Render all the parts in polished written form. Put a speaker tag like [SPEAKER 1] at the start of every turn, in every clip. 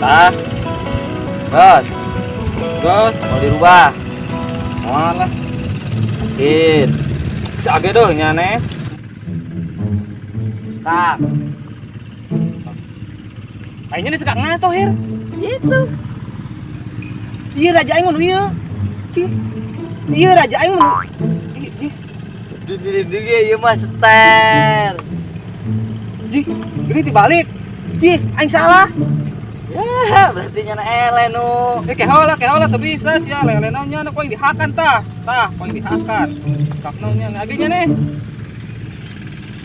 [SPEAKER 1] Ah. Bos,
[SPEAKER 2] Gas,
[SPEAKER 1] mau dirubah.
[SPEAKER 2] malah.
[SPEAKER 1] Yakin.
[SPEAKER 2] Bisa age deh nyane.
[SPEAKER 1] Tak.
[SPEAKER 2] Aingnya ini sekak ngato hir.
[SPEAKER 1] Itu.
[SPEAKER 2] Iya raja aing mun ieu. Cih. Iya raja aing mun. Ih, ih.
[SPEAKER 1] Di ieu mah seter.
[SPEAKER 2] Jih, gini dibalik. Cih, aing salah.
[SPEAKER 1] Ya, berarti nyana ele nu.
[SPEAKER 2] Eh kehola tuh bisa sih ya lele naonnya ku aing dihakan tah. Tah, ku aing dihakan. Kak naonnya age nya nih.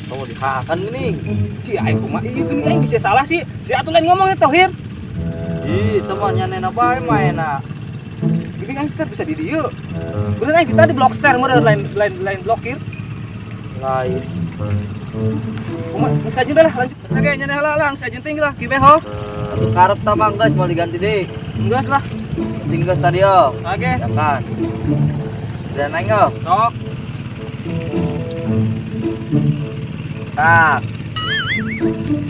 [SPEAKER 1] Kamu dihakan gini.
[SPEAKER 2] Cih, aing kumaha ieu gini aing bisa salah sih. Si atuh lain ngomongnya toh hir.
[SPEAKER 1] Ih, itu mah nyana bae mah enak.
[SPEAKER 2] Gini aing seter bisa di dieu. Bener aing kita di blok ster meureun lain lain lain blokir.
[SPEAKER 1] Lain.
[SPEAKER 2] Kumaha geus kajeun lah lanjut. Geus ge nya lah lah geus kajeun ting lah kieu ho.
[SPEAKER 1] Atuh karep tah mah geus mau diganti deui.
[SPEAKER 2] Geus lah.
[SPEAKER 1] Tinggal tadi yo.
[SPEAKER 2] Oke.
[SPEAKER 1] Ya kan. Dan nengok.
[SPEAKER 2] Sok.
[SPEAKER 1] Tak.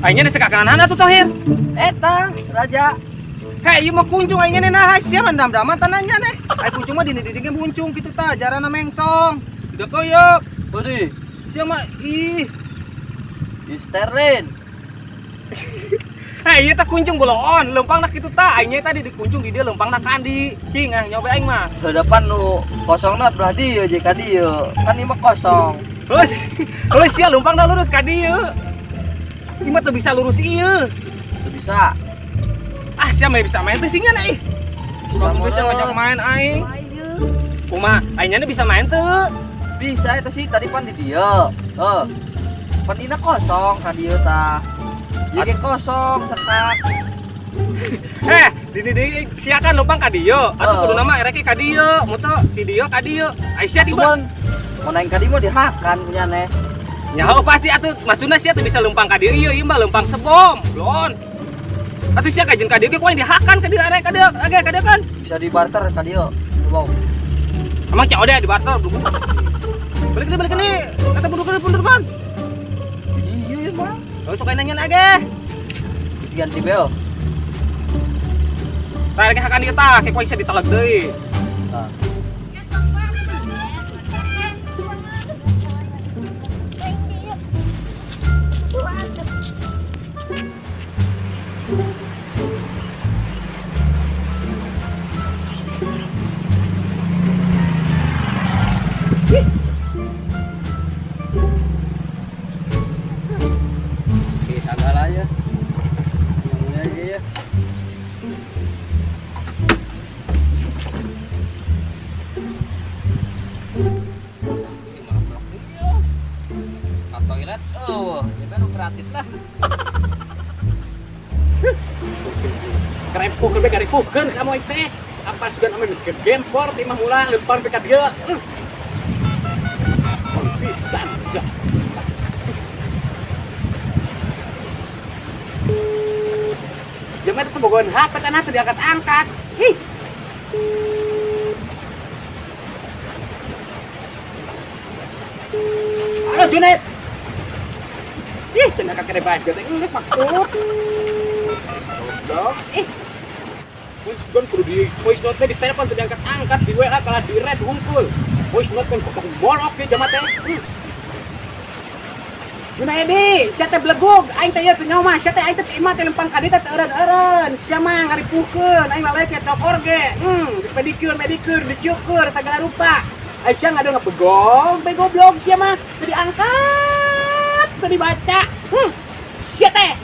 [SPEAKER 2] Aingnya di sekakanan atuh tohir.
[SPEAKER 1] Eta, raja.
[SPEAKER 2] Hei, ieu mah kuncung aingnya nih nah, sia mah dam-daman tanahnya nih. Ai kuncung mah dini didingnya buncung kitu tah, jarana mengsong. Tidak koyok.
[SPEAKER 1] Budi,
[SPEAKER 2] Sia mah ih.
[SPEAKER 1] di Sterlin.
[SPEAKER 2] Hei, ieu teh kuncung boloon, leumpangna kitu tah. Aingnya tadi di kuncung di dieu leumpangna kandi. Cing ah nyoba aing mah.
[SPEAKER 1] Hadapan nu kosongna belah dieu jeung ka dieu. Kan ieu mah kosong.
[SPEAKER 2] Terus, terus sia leumpangna lurus ka dieu. Ieu mah teu bisa lurus ieu.
[SPEAKER 1] Teu bisa.
[SPEAKER 2] Ah, sia mah bisa main teh sih nya ih.
[SPEAKER 1] Bisa
[SPEAKER 2] Bisa ngajak main aing. Kumaha, aingnya bisa main teu?
[SPEAKER 1] Bisa eta sih tadi pan di dieu. Heuh. Pan dina kosong ka dieu tah. Ieu ge kosong setak.
[SPEAKER 2] Eh, di sia kan leumpang ka dieu. Atuh
[SPEAKER 1] Heeh.
[SPEAKER 2] kudu nama erek ka dieu, mutu ti dieu ka dieu. Ai sia tiba.
[SPEAKER 1] Cuman mau naik ka dieu mah dihakan punya neh.
[SPEAKER 2] Nyaho pasti atuh maksudna sia teu bisa leumpang ka dieu ieu mah leumpang sebom, blon. Atuh sia kajeun ka dieu ge ku aing dihakan ka dieu arek ka dieu, age ka dieu kan.
[SPEAKER 1] Bisa dibarter ka dieu. Wow.
[SPEAKER 2] Emang cak ode di barter belum. Balik deui balik deui. Kata mundur mundur kan.
[SPEAKER 1] Di dieu ieu mah.
[SPEAKER 2] Oh, sok nanya age.
[SPEAKER 1] Diganti beo.
[SPEAKER 2] Tah rek hakan ieu tah, kayak ku aing sia diteleg deui.
[SPEAKER 1] Tah. Oke, sagala ya. Yang aja ya. Ke toilet, oh, ya kan gratis lah.
[SPEAKER 2] Kerepuk lebih karipukeun kamu teh. Apa sugan ame gempor ti mah mulang lempar ka dieu. Oh, pisan. Ya. Jamet teh bogoan HP tanah teu diangkat-angkat. Ih. Halo Junet. Ih, cenah kakek bae teh geus maksud. Goblok. Ih. Voice kudu di voice note di telepon teu diangkat-angkat di WA kalah di red hungkul. Voice note kan potong bolok ge jamat teh. Junaedi, sia teh belegug, aing teh ieu teu nyaho mah, sia teh aing teh imah teh lempang ka dieu teh teu eureun-eureun. Sia mah ngaripukeun, aing lalece cokor ge. Pedicure, medicure, dicukur segala rupa. Aing sia ngade ngebegong, be goblok sia mah teu diangkat, teu dibaca. Sia teh.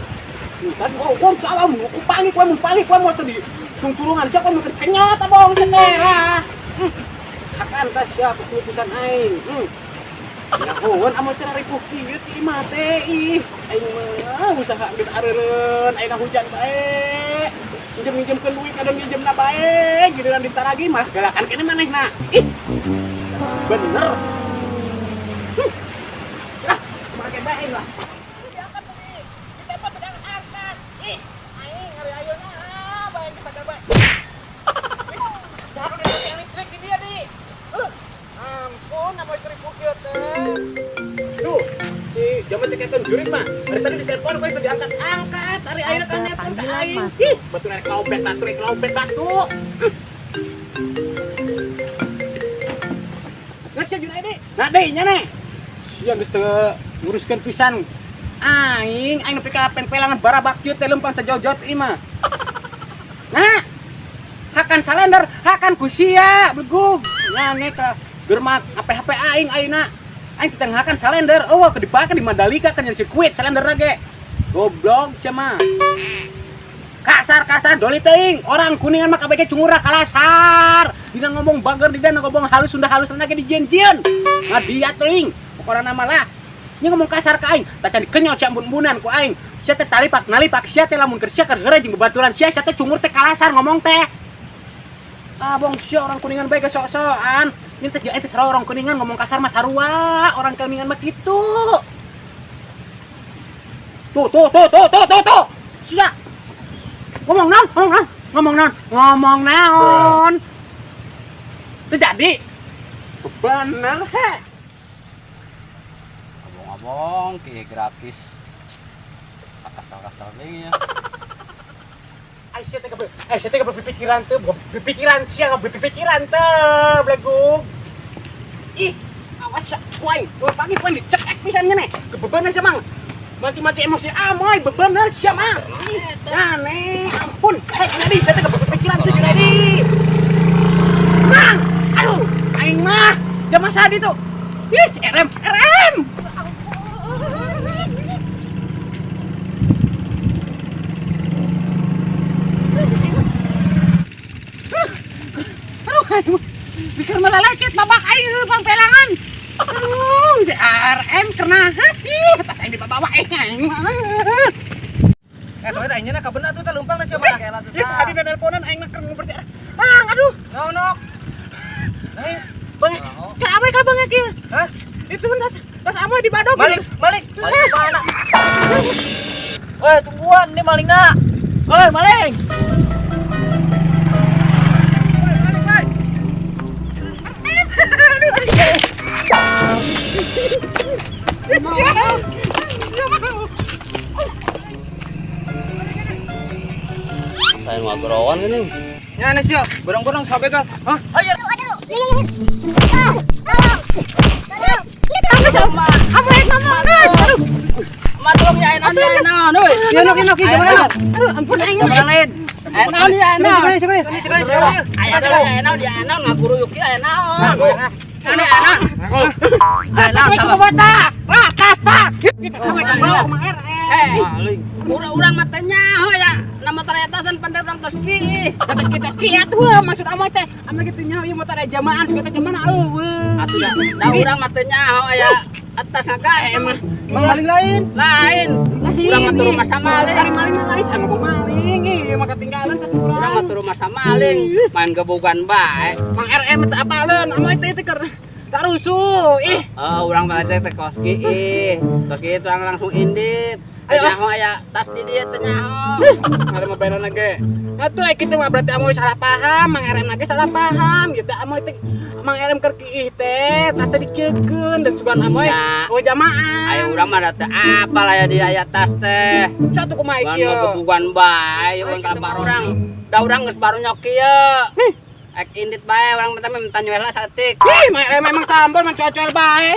[SPEAKER 2] Kan wong sawah mun ku pangi kowe mun pangi kowe moal teu di cungcurungan sia kowe mun teu dikenyot abong sia teh lah. Hakan teh sia keputusan aing. Nyahoan amun teh ripuh kieu ti imah teh ih. Aing mah usaha geus areureun, ayeuna hujan bae. Minjem-minjemkeun duit kada minjemna bae, giliran ditaragi malah galakan keneh manehna. Ih. Bener. Lah, make bae lah. Diangkat tadi. Ditembak diangkat. Ih, aing hari ayeuna bae geus sagar bae. Saha nu listrik di dia di. Ampun, apa ripuh kieu teh. Tuh, si jaman ceketan jurik mah. Hari tadi ditelepon kowe teu diangkat-angkat. Hari ayeuna kan
[SPEAKER 3] Panggilan
[SPEAKER 2] aing.
[SPEAKER 3] masuk.
[SPEAKER 2] Ih, batu rek lobet batu rek lobet batu. Geus sia Junaidi. Nah deui nya nih. Sia geus teu nguruskeun pisan. Aing aing nepi ka pengpelangan barabak kieu teh lempang sajauh-jauh teh mah. Nah, hakan salender, hakan ku sia belegug. Nya ka germak HP-HP aing ayeuna. Aing teu hakan salender, eueuh keur dipake di Mandalika kan jadi sirkuit salender ge. Goblok sia mah. Kasar-kasar doli teuing, orang Kuningan mah kabeh ge cungura kalasar. Dina ngomong bager, dina ngomong halus Sunda halus lagi dijieun-jieun. Ngadia teuing, pokona nama lah. Nya ngomong kasar ka aing, tacan dikenyot sia embun-embunan ku aing. Sia teh talipak nalipak sia teh lamun keur sia keur heureuy jeung babaturan sia sia teh cungur teh kalasar ngomong teh. Ah bong sia orang Kuningan bae ge sok-sokan. Ini teh jeung teh sarua orang Kuningan ngomong kasar mah sarua, orang Kuningan mah kitu. Tuh tuh tuh tuh tuh tuh tuh. Sia. Ngomong naon? Ngomong naon? Ngomong naon? Ngomong naon? Terjadi. Bener he.
[SPEAKER 1] Ngomong kieu gratis. Kasal-kasal deui ya.
[SPEAKER 2] Aisyah teh Aisyah teh berpikiran tuh, berpikiran sia berpikiran teh, belegug. Ih, awas ya, ku aing, tuh pagi ku aing dicekek pisan nya nih. Kebebenan sia mang. Maci-maci emosi amoy, bebener sia mang. Ih, aneh, ampun. Hei, Junadi, sia teh berpikiran tuh Junadi. Mang, aduh, aing mah jamaah sadi tuh. Ih, RM, RM. Aduh, aing mah pikir malah lecet babak aing pangpelangan. Aduh, si RM kena sih, tas aing dibawa aing.
[SPEAKER 1] Eh, tuh aing nya kabeuna tuh teh leumpang sia mah.
[SPEAKER 2] Yes, adi dan teleponan aing mah keur ngumpul si RM. Bang, aduh.
[SPEAKER 1] Naon nok? Eh,
[SPEAKER 2] Bang, kan amoy ka bang kieu?
[SPEAKER 1] Hah?
[SPEAKER 2] Itu tas tas amoy di badog.
[SPEAKER 1] Maling, maling. Maling mana? Woi, tungguan, ini malingna. Woi, maling.
[SPEAKER 2] Maling, maling.
[SPEAKER 1] Saya ngagorowan ini. Ya, nih sia, barang-barang sabegal. Hah? Ayo.
[SPEAKER 2] Ya nok nok gimana? Aduh, ampun aing.
[SPEAKER 1] Lain.
[SPEAKER 4] Naon ya naon.
[SPEAKER 2] Sini sini sini.
[SPEAKER 4] Aya naon ya naon ngaguruyuk ieu aya naon. Naon ya naon. Aya naon
[SPEAKER 2] Aku botak. Wah, tas tak.
[SPEAKER 4] Eh, urang-urang mah teh nyaho ya. Na motor eta san pandai urang tos ki.
[SPEAKER 2] Kita kia tuh maksud amoy teh. Amoy kitu nyaho ieu motor aya jamaan siga teh jamaan eueuh.
[SPEAKER 4] Atuh da, da urang mah teh nyaho aya atas ngagan.
[SPEAKER 2] Emang maling lain.
[SPEAKER 4] Lain. Urang mah turu masa maling.
[SPEAKER 2] Cari maling mah lain sama maling. Ih, mah ketinggalan tas urang.
[SPEAKER 4] Urang mah turu masa maling. Main gebugan bae.
[SPEAKER 2] Mang RM teh apaleun amoy teh teh keur tak rusuh. Ih,
[SPEAKER 4] Oh, urang mah teh kos ki ih. Kos ki urang langsung indit.
[SPEAKER 2] Ayo.
[SPEAKER 4] Nyaho aya tas di dieu teh nyaho.
[SPEAKER 2] ada mah bayaran ge. Atuh eh kitu mah berarti amoy salah paham, Mang RM lagi salah paham gitu. Amoy teh Mang RM keur kiih teh tas teh dikiekeun dan sugan amoy
[SPEAKER 4] Ya.
[SPEAKER 2] oh jamaah.
[SPEAKER 4] Ayo urang mah da teh apal aya di aya tas teh.
[SPEAKER 2] Satu kumaha
[SPEAKER 4] Ban
[SPEAKER 2] ieu.
[SPEAKER 4] ngegebugan bae, urang ka urang. Da urang geus baru nyok ieu. Ek indit bae urang mah minta nyuel lah saeutik.
[SPEAKER 2] Ih, Mang RM memang sambal, mang cocol bae.